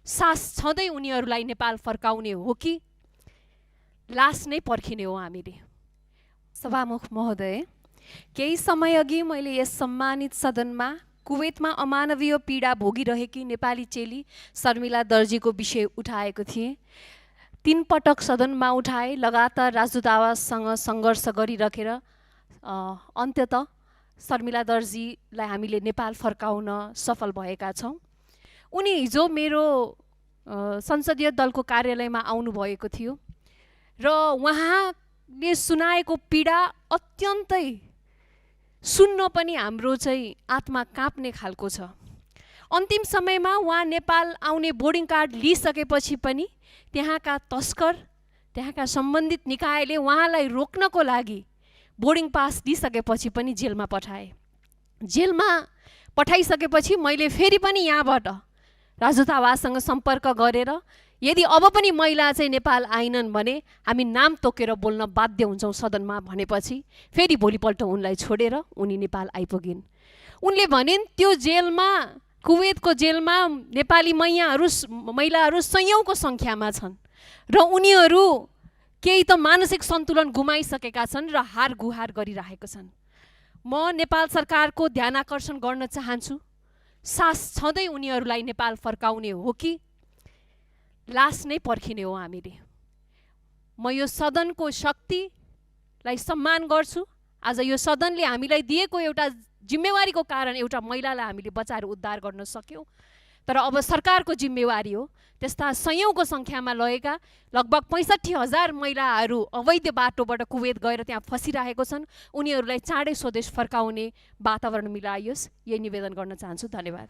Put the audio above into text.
सास छँदै उनीहरूलाई नेपाल फर्काउने हो कि लास नै पर्खिने हो हामीले? सभामुख महोदय, केही समय अघि मैले यस सम्मानित सदनमा कुवेतमा अमानवीय पीडा भोगिरहेकी नेपाली चेली शर्मिला दर्जीको विषय उठाएको थिएँ। 3 पटक सदनमा उठाए, लगातार राजदूतावाससँग सङ्घर्ष गरिराखेर अन्ततः शर्मिला दर्जीलाई हामीले नेपाल फर्काउन सफल भएका छौँ। उनी हिजो मेरो संसदीय दलको कार्यालयमा आउनुभएको थियो र उहाँले सुनाएको पीडा अत्यन्तै सुन्न पनि हाम्रो चाहिँ आत्मा काँप्ने खालको छ। अन्तिम समयमा उहाँ नेपाल आउने बोर्डिङ कार्ड लिइसकेपछि पनि त्यहाँका तस्कर, त्यहाँका सम्बन्धित निकायले उहाँलाई रोक्नको लागि बोर्डिङ पास दिइसकेपछि पनि जेलमा पठाए। जेलमा पठाइसकेपछि मैले फेरि पनि यहाँबाट राजदूतावाससँग सम्पर्क गरेर यदि अब पनि महिला चाहिँ नेपाल आइनन् भने हामी नाम तोकेर बोल्न बाध्य हुन्छौँ सदनमा भनेपछि फेरि भोलिपल्ट उनलाई छोडेर उनी नेपाल आइपुगिन्। उनले भनिन् त्यो जेलमा, कुवेतको जेलमा नेपाली महिलाहरू सयौँको सङ्ख्यामा छन् र उनीहरू केही त मानसिक सन्तुलन गुमाइसकेका छन् र हार गुहार गरिरहेका छन्। म नेपाल सरकारको ध्यान आकर्षण गर्न चाहन्छु, सास छँदै उनीहरूलाई नेपाल फर्काउने हो कि लास नै पर्खिने हो हामीले? म यो सदनको शक्तिलाई सम्मान गर्छु। आज यो सदनले हामीलाई दिएको एउटा जिम्मेवारीको कारण एउटा महिलालाई हामीले बचाएर उद्धार गर्न सक्यौँ। तर अब सरकारको जिम्मेवारी हो त्यस्ता सयौँको सङ्ख्यामा लगेका लगभग 65,000 महिलाहरू अवैध बाटोबाट कुवेत गएर त्यहाँ फसिरहेको छन्, उनीहरूलाई चाँडै स्वदेश फर्काउने वातावरण मिलाइयोस्, यही निवेदन गर्न चाहन्छु। धन्यवाद।